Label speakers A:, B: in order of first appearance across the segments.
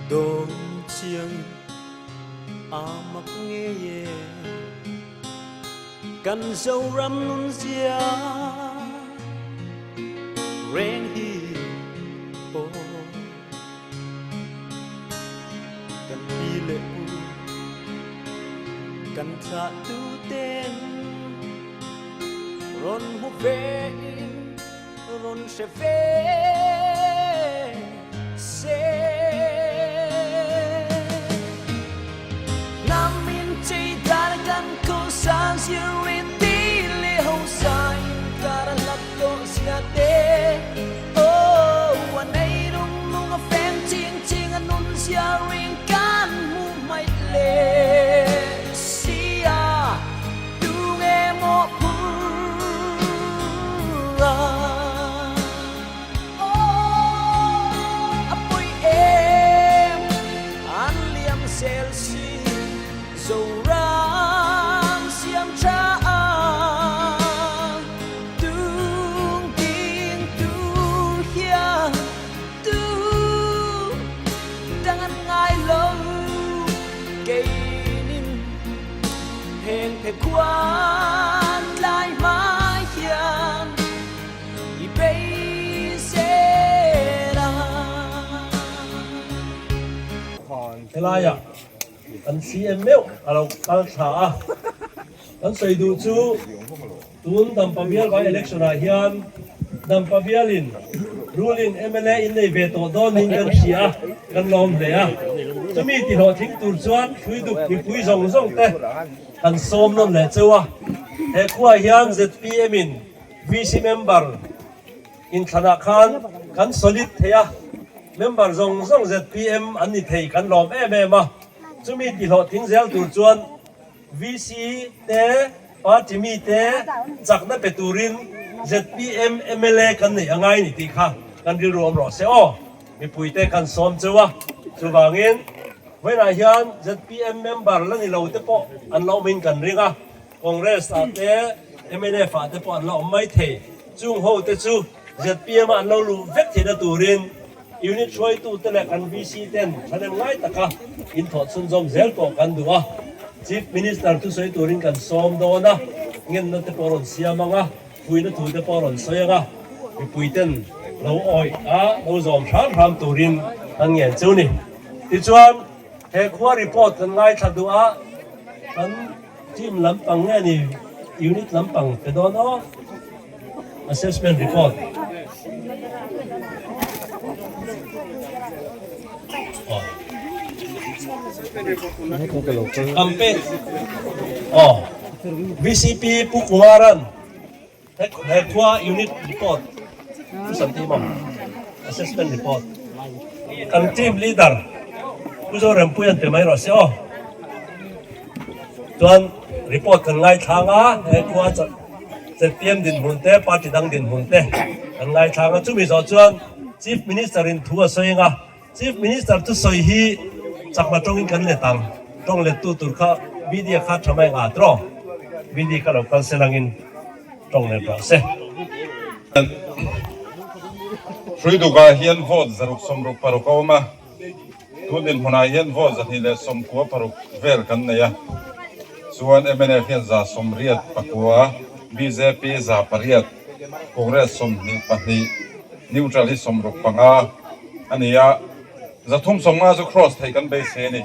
A: Dawn chiangin a mak ngei e Kan Zoram nunzia reng hi aw Kan pi leh pu kan thlah tu ten rawn hmu ve in rawn hre ve se. Hnam in chei dan kan khaw sang zir in ti leh hausa in kar a hlat tawh zia te. Aw a nei nung nung a feng ching ching a nun zia ring kan hmuh hmaih leh sia. Tu nge maw phur a? A pawi em an liam zel si Zoram siam tha a tung ding tur hian tu dang an ngai lo keinin Heng phe khuan tlai hmai hian i beisel a.
B: Helaiah kan CM meuh a lo kal thla a, kan sawi duh chu tun Dampa bial by election ah hian Dampa bialin ruling mla in nei ve tawh dawn niin kan hria a, kan lawm hle a. Chumi tihlawhtling tur chuan Hruiduk mipui zawng zawng te kan sawm nawn leh cheu a. He khuaah hian zpm in VC member inthlanah khan kan solid thei a, member zawng zawng zpm an ni thei kan lawm em em a. Chumi tihlawhtling zel tur chuan VC te, party mi te chakna pe turin zpm mla kan neih a ngai ni tih kha kan rilru awm rawh se aw. Mipui te kan sawm cheu a, chuvangin vawiinah hian zpm member la ni lo te pawh an la awmin kan ring a, Congress ah te mnf ah te pawh an la awm mai thei. Chung ho te chu zpm a an lo luh vek theihna turin Unit hruaitute leh kan VC ten thahnem ngai taka inthawh chhunzawm zel pawh kan duh a. Chief Minister thusawi turin kan sawm dawn a, ngenna te pawh a rawn siam ang a, fuihna thu te pawh a rawn sawi ang a, mipui ten lo awih a, lo zawm hram hram turin kan ngen chu ni. Tichuan, he khua report kan ngaithla duh a, kan team lampang nge ni unit lampang pe dawn aw. Assessment report. Campaign. Oh. VCP Pu Kumaran he khua unit report Pu Santi maw assessment report kan team leader Pu Zorempuian pe mai rawh se aw. Chuan report kan ngaithlang a he khua Zpm dinhmun te, party dang dinhmun te kan ngaithlang a. Chumi zawh chuan Chief Minister in thu a sawi ang a, Chief Minister thusawi hi chakma tawngin kan let ang. Tawng lettu tur kha media kha tha mai nga tawh. Media kha lo kal se langin tawng let rawh se.
C: Hruidukah hian vote 166 a awm a, tun dinhmunah hian vote 296 vel kan nei a, chuan mnf hian 89, bjp 800, Congress 22, neutral hi 65 a ni a, 350 chu cross theih kan beisei a ni.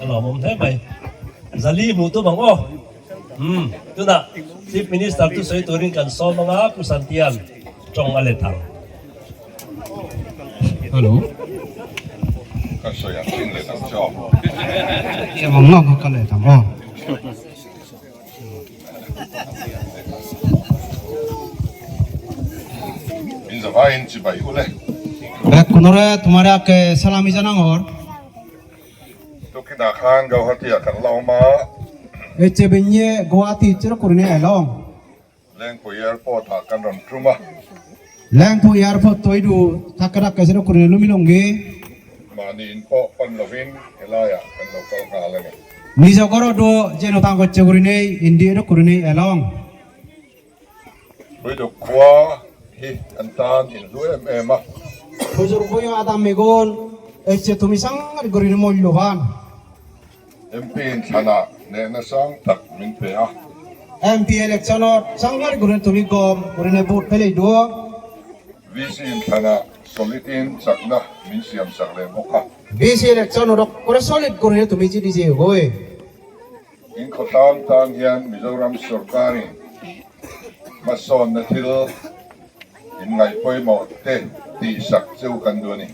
B: A lawmawm hle mai. Zali hmuh tum ang aw. Umm tunah Chief Minister chu sawi turin kan sawm ang a, Pu Santian tawng a let ang.
D: Hello.
C: Ka sawi ang chin let ang che aw.
D: Em ang ang ka let ang aw.
C: In zavaiin chibai u le.
D: Kunore tumare ke salami janangor.
C: Tukinah khan Gauhati ah kan la awm a.
D: Echebenye Guwahati chirakurine along.
C: Lengpui Airport ah kan rawn tum a.
D: Lengpui Airport toidu thakrak ke chirakurine lumilonggi.
C: Mahni in pawh pan lovin helaiah kan lo kal nghal a ni.
D: Nijogoro do jeno tangko chegurine India ro kurine along.
C: Puiduk khua.
E: hi kan tan in hlu em em a.
D: Hujur boyo adam megon eche tumi sangat gorin molloban.
E: MP in thlanah nehna sang tak min pe a.
D: MP election-ah sangat gorin tumi gom gorin vote pelei duo.
E: VC in thlanah solid-in chakna min siam sak leh bawk a.
D: VC election-ah kore solid gorin tumi chi dije goi.
E: In khawtlang tan hian Mizoram sawrkarin hmasawnna thil in ngaih pawimawh te tihsak cheu kan duh a ni.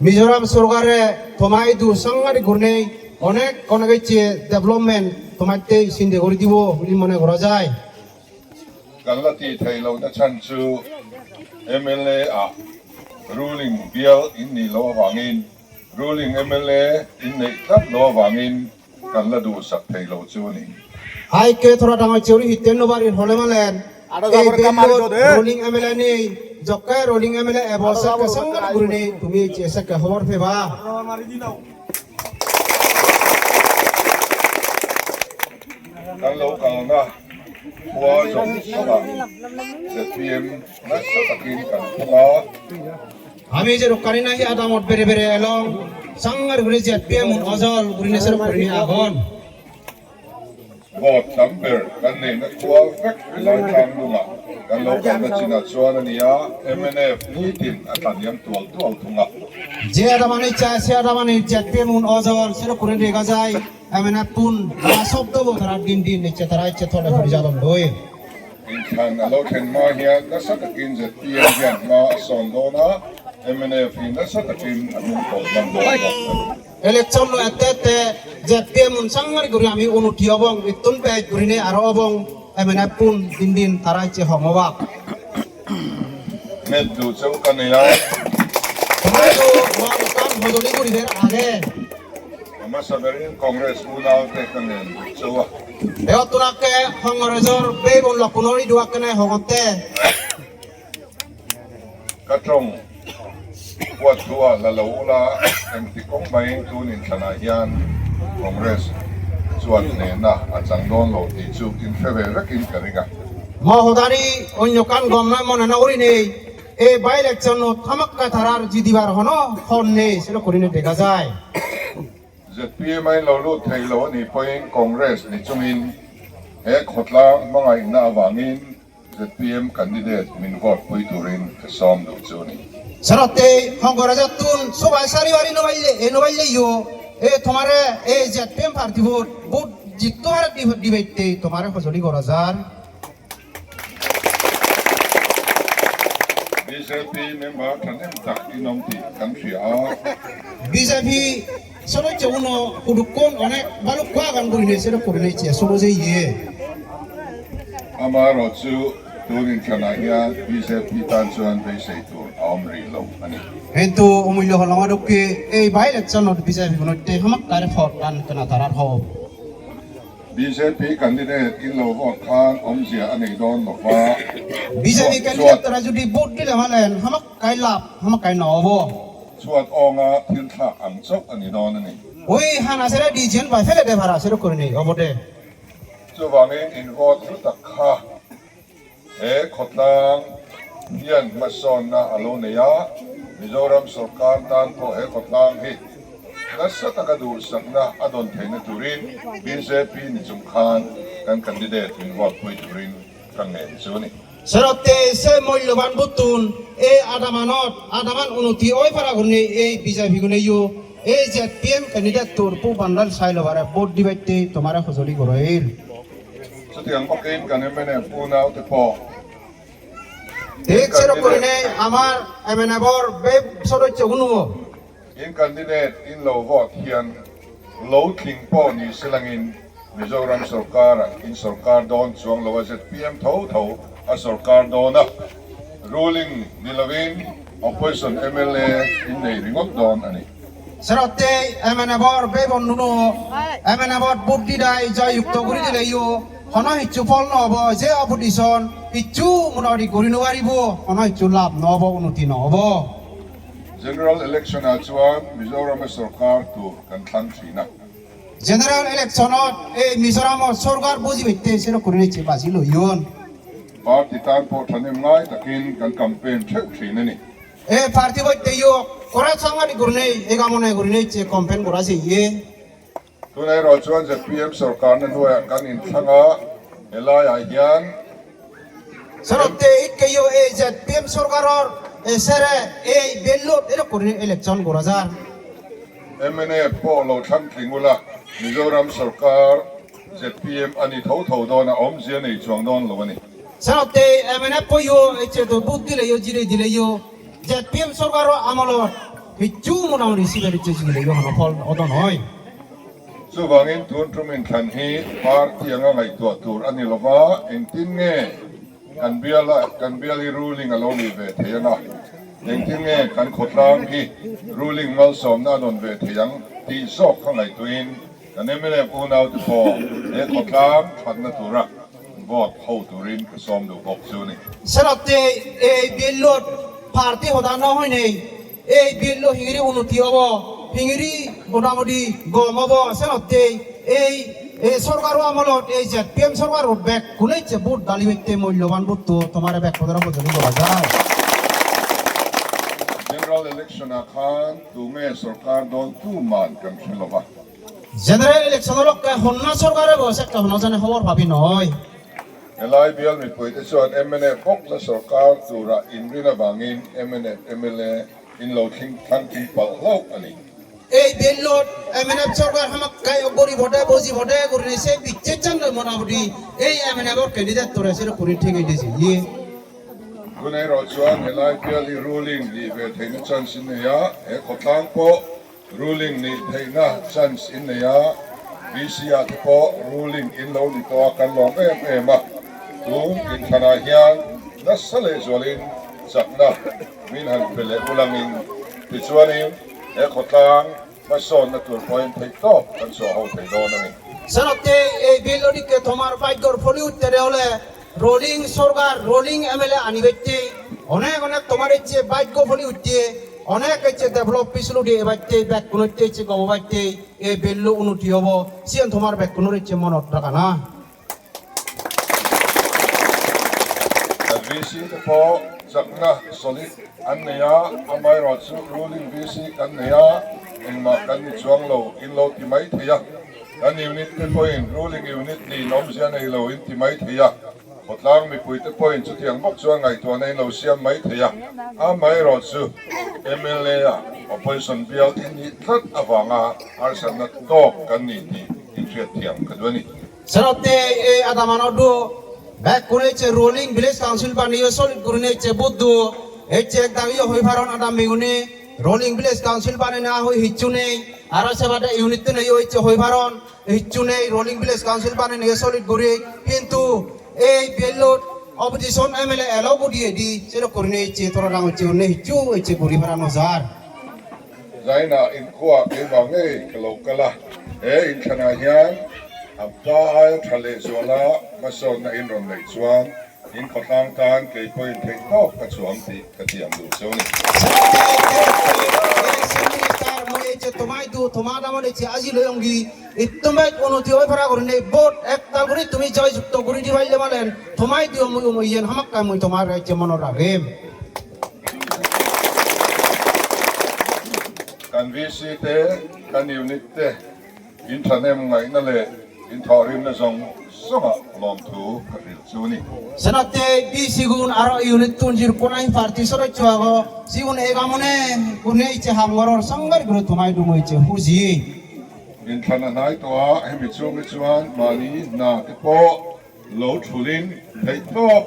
D: Mizoram sawrkar-e thawmai duh sangngat gurnei onek onek che development thawmai te sinde kori dibo buli mone kora jai.
E: Kan la tih theih lohna chhan chu mla ah ruling bial in nih loh avangin ruling mla in neih tlat loh avangin Kan la duhsak thei lo chu a ni.
D: Ai ke thora danga cheuri hitten nobar in hole malen ei bellot rolling mla nei jokka rolling mla ebo sakka sangat gurune tumi che sakka khobor pheba.
E: Kan lo kalna khua zawng zawngah zpm nasa takin kan phung a.
D: আমি যে রোকানি নাহি আদামত বেড়ে বেড়ে along Sanger ঘুরে ZPM Ojol গুরিনেসের করিনি আগন।
E: Vote tam ber kan neihna khua vek helai tlang lungah kan lo kalna chinah chuan a ni a, mnf nitin a tlaniam tual tual thung a.
D: যে আদামানি চায় সে আদামানি ZPM Ojol সেটা করে রেগা যায় MNF পুন শব্দ তারা দিন দিন নিচ্ছে তারা ইচ্ছে থলে ঘুরে যাদম দই।
E: Inthlan a lo thlen hma hian nasa takin zpm hian hma a sawn dawn a, mnf hi nasa takin a hnung tawlh hman dawn bawk a ni.
D: Election lo ete ete zpm un sangar guri ami unuti obong itun pe gurine aro obong mnf pun din din tara iche hongowak.
E: Met duh cheu ka nei a.
D: Tumai du mon kan hojoli guriber age.
E: A hmasa berin Congress unaute ka nen duh cheu a.
D: Eotunake Congressor beibon lokunori duakene hongote.
E: Ka tawng huat thu ah la lo ula engti kawng maiin tun inthlanah hian Congress chuan hnehna a chang dawn lo tih chu inhre ve vekin ka ring a.
D: Mohodari onyokan gomna monena urinei e by election thamakka tharar jidibar hono honne selo korine dega jai.
E: Zpm a in lo lut thei lo a nih pawhin Congress ni chungin he khawtlang hmangaihna avangin zpm candidate min vote pui turin ka sawm duh chu a ni.
D: Sarote Hongoraja tun sobai sariwari nobaile e nobaile yo e tomare e zpm party vote vote jitto hare dibette tomare hojoli gorajar.
E: Bjp member thahnem tak in awm tih kan hria a.
D: Bjp সদস্য উনো কুডুকন অনেক ভালো কোয়া গান করি নেই সেটা করে নিয়েছে সরোজে ইয়ে।
E: Amaherawh chu tun inthlanah hian bjp tan chuan beisei tur a awm rih lo a ni.
D: কিন্তু অমূল্য হল আমাদেরকে এই by election BJP গুণতে হামাক্কারে ফট টান কেনা তারার হব।
E: Bjp candidate in lo vote khan awmzia a nei dawn lo va.
D: BJP candidate tara যদি vote দিলে মালেন হামাক্কাই লাভ হামাক্কাই নহব।
E: Chhuat awnga thil thlak ang chauh a ni dawn a ni.
D: ওই হান আছে রে দিয়েছেন বা ফেলে দে ভাড়া সেটা করে নেই অবটে।
E: Chuvangin in vote hlu tak kha he khawtlang hian hmasawnna a lo nei a, Mizoram sawrkar tan pawh he khawtlang hi nasa taka duhsakna a dawn theihna turin bjp ni chung khan kan candidate min vote pui turin ka ngen chu a ni.
D: সরতে সে মূল্যবান বুতুন এই আদামানত আদামান উন্নতি ওই পারা গুণে এই বিজেপি গুণে you এই জেপিএম ক্যান্ডিডেট তোর পু বান্ডাল চাই লবারে ভোট দিবাইতে তোমার সজলি গরইল।
E: Chutiang bawkin kan mnf unaute pawh
D: ঠিক সেরকম করে নেই আমার এমএনএফর বে সদস্য গুণ।
E: In candidate in lo vote hian lo tling pawh ni silangin Mizoram sawrkar in sawrkar dawn chuang lo a zpm tho tho a sawrkar dawn a, ruling ni lovin opposition mla in nei ringawt dawn a ni.
D: সেরতে এমএনএফর বে বন্ধু এমএনএফর vote দিদাই জয়যুক্ত করে দিলে you হন ইচ্ছু ফল নহব যে অপোজিশন ইচ্ছু মোটামুটি কৰি নোৱাৰিব হন ইচ্ছু লাভ নহব উন্নতি নহব।
E: General election ah chuan Mizoram a sawrkar tur kan thlang thin a.
D: General ইলেকশনত এই মিজোরামত সরকার বুঝি পাইতে সেটা করে নিচ্ছে বাজি লইয়ন।
E: Party tan pawh thahnem ngai takin kan campaign theuh thin a ni.
D: E party boi te yo kora changa di gurnei e gamone gurnei che campaign kora se ye.
E: Tuna erawh chuan zpm sorkarna hnuaiah kan inthlang a, helaiah hian.
D: Sarokte it ke yo e zpm sorkaror e sere e bellot e kurni election kora jar.
E: Mnf pawh lo thlang tling ula, Mizoram sorkar zpm a ni tho tho dawn a, awmzia nei chuang dawn lo a ni.
D: Sarokte mnf pawh yo e che to but dile yo jire dile yo zpm sorkaror amolot hichu monamoni siberi che jile yo hono phol odon hoi.
E: Chuvangin tun tum inthlan hi party anga ngaihtuah tur a ni lova, engtin nge kan bial a kan bial hi ruling a lo nih ve thei anga, engtin nge kan khawtlang hi ruling malsawmna a nawn ve thei ang tih zawk kha ngaihtuahin kan mla unaute pawh he khawtlang thatna tura vote ho turin ka sawm duh bawk chu a ni.
D: Sarawte ei bial lut party hodan na hoi nei এই বিল হিঙিরি উন্নতি হব হিঙিরি মোটামুটি গম হব সেনতে এই এই সরকারও আমলত এই যে পি এম সরকার ব্যাগ খুলেছে বুট দালি হইতে মূল্যবান বুট তো তোমার ব্যাগ খোদার বদলি করা যায়।
E: General Election ah khan tunge sorkar dawn tu man kan hre lo va.
D: General Election লক্ষ্যে হন্না সরকারে বসে একটা হন্না জানে খবর ভাবি নয়।
E: Helai bial mipuite chuan mnf bawk la sorkar tura inrin avangin mnf mla in lo thling thlang thing palh hlauh a ni.
D: এই বেল্লত এমএনএফ সরকার হামাক্কাই গরি ভোটে বজি ভোটে করে নিছে বিচ্ছেদ চান মোটামুটি এই এমএনএফ ক্যান্ডিডেট তোরা সেটা করে ঠেকে দিয়েছে ইয়ে।
E: Tunei erawh chuan helai bial hi ruling nih ve theihna chance in nei a, he khawtlang pawh ruling nih theihna chance in nei a, BC ah te pawh ruling in lo ni tawh a kan lawm em em a, tun inthlanah hian nasa leh zualin chakna min han pe leh ulangin tichuanin he khawtlang hmasawnna tur pawhin theih tawp kan chhuah ho thei dawn a ni.
D: Sanate ei bill odike thomar ভাগ্যর ফলি উঠতে হলে rolling সরকার rolling MLA আনিবেতে অনেক অনেক তোমার ইচ্ছে ভাগ্য ফলি উঠতে অনেক ইচ্ছে ডেভেলপ পিছলু দিয়ে এবারতে ব্যাক কোনোতে ইচ্ছে গবাইতে এই বিল্লু উন্নতি হব সিয়ান তোমার ব্যাক কোনোর ইচ্ছে মনত রাখা না।
E: Kan VC te pawh chakna solid an nei a, amaherawhchu ruling VC kan nei a, engmah kan ni chuang lo in lo ti mai thei a, kan unit te pawhin ruling unit niin awmzia nei lo in ti mai thei a, khawtlang mipui te pawhin chutiang bawk chuan ngaihtuahna in lo siam mai thei a, amaherawhchu mla a opposition bial in nih tlat avanga harsatna tawk kan ni tih inhriat thiam ka duh a ni.
D: Sarote e adamanodu back করেছে rolling village council বানিয়ে solid করে নিয়েছে বুদ্ধ হচ্ছে একদম ইয়ে হই ফারন আদাম মিগুনি rolling village council বানিয়ে না হই হিচ্ছু নেই আর সেবাটা ইউনিট নেই হচ্ছে হই ফারন হিচ্ছু নেই rolling village council বানিয়ে নিয়ে সলিড করে কিন্তু এই বেল্লত অপোজিশন এমএলএ এলাও দিয়ে দি সেটা করে নিয়েছে তোরা রাং হচ্ছে অন্য হিচ্ছু হচ্ছে করি ফারানো যার।
E: Zaina inkhua keimah ngei ka lo kal a, he inthlanah hian a pa aia tha leh zuala hmasawnna in rawn neih chuan in khawtlang tan kei pawhin theih tawp ka chuang tih ka ti ang duh cheu a ni.
D: তোমায় দু তোমার আমার ইচ্ছে আজি লয়ঙ্গি ইত্তমাই উন্নতি হয়ে ফেরা করে নেই বোট একতাল করে তুমি জয়যুক্ত করে দিবাইলে বলেন তোমায় দিও মুই মুইয়েন হামাক্কা মুই তোমার ইচ্ছে মনে রাখিম।
E: Kan VC te, kan unit te in thahnem ngaihna leh in thawhrimna zawng zawngah lawmthu ka hrilh chu a ni.
D: Senate BC gun aro unit tun jir konai party সদস্য আগো সিগুন এগামনে কোনে ইচ্ছে হামগরর সংগার করে তোমায় ডুমইছে HuJI.
E: Inthlan a hnai tawh a, hemi chhung hi chuan mahni hna te pawh lo thulin theih tawp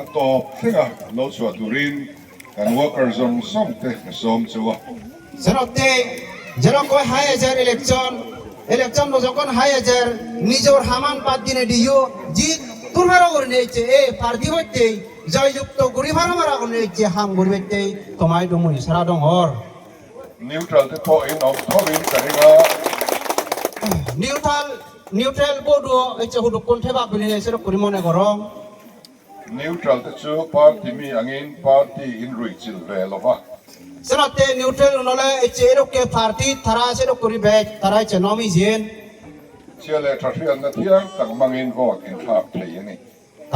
E: a tawp thlenga lo chhuah turin kan worker zawng zawng te ka sawm chu a.
D: Senate যেরকম হাই হাজার election election যখন হাই হাজার নিজের হামান বাদ দিনে দিও জিত তুরহারো করে নিয়েছে এ পার্টি হইতে জয়যুক্ত গরি ভাড়া মারা করে নিয়েছে হাম গরি হইতে তোমায় ডুমুই সারা ডঙ্গর।
E: Neutral te pawh in awm tho in ka ring a.
D: Neutral neutral board হচ্ছে হুদুক কোন ঠেবা বলি সেটা করি মনে করো।
E: Neutral te chu party mi angin party in ruih chilh ve lo va.
D: সেনাতে neutral নলে হচ্ছে এরকম পার্টি তারা সেরকম করি ব্যাগ তারা হচ্ছে Nomi gen.
E: Chhia leh tha hriatna thiang tak hmangin vote in thlak thei a ni.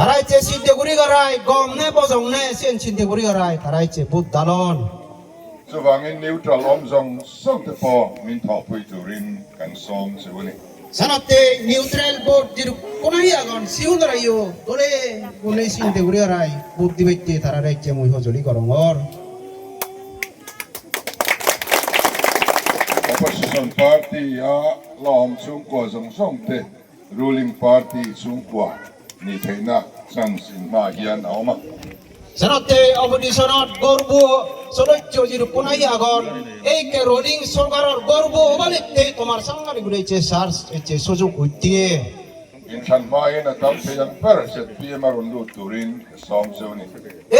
D: তারাইছে চিন্তা করি গরাই গম নে বজং নে সেন চিন্তা করি গরাই তারাইছে বুট দালন।
E: Chuvangin neutral awm zawng zawng te pawh min thawhpui turin kan sawm chu a ni.
D: সানাতে neutral vote যিরু কোনাই আগন সিউনরাইও দলে কোনে চিন্তা করি গরাই ভোট দিবাইতে তারা রাইছে মই সজলি গরঙর।
E: Opposition party a la awm chhungkua zawng zawng te ruling party chhungkua nih theihna chance in hmaah hian a awm a.
D: সানাতে অপজিশনত গর্ব সদস্য যিরু কোনাই আগন এই কে রোলিং সরকারের গর্ব ওবালিতে তোমার সাংগারি ঘুরেছে সার সুযোগ হইতে।
E: Inthlan hmain a tam thei ang ber zpm a rawn lut turin ka sawm cheu a ni.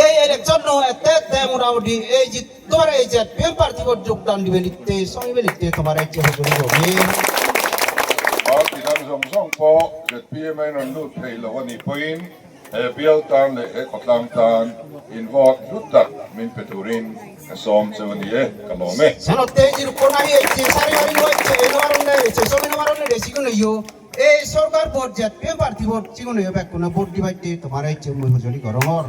D: এই ইলেকশন এতে তে মোটামুটি এই যে তোমার এই যে পিএম প্রার্থী যোগদান দিবে লিখতে সঙ্গে লিখতে তোমার এই যে হুজুরি হবে।
E: Party dang zawng zawng pawh zpm a in rawn lut thei lo a nih pawhin he bial tan leh he khawtlang tan in vote hlut tak min pe turin ka sawm cheu a ni e, ka lawm e.
D: সানতে যে কোনাই এই যে সারি বাড়ি হচ্ছে এই কারণে এই সমিন কারণে রেসিগুলো ইয়ো এই সরকার vote Z PM প্রার্থী ভোট চিগুলো ব্যাক কোনো ভোট দিবাইতে তোমার এই যে মই হুজুরি গরমর।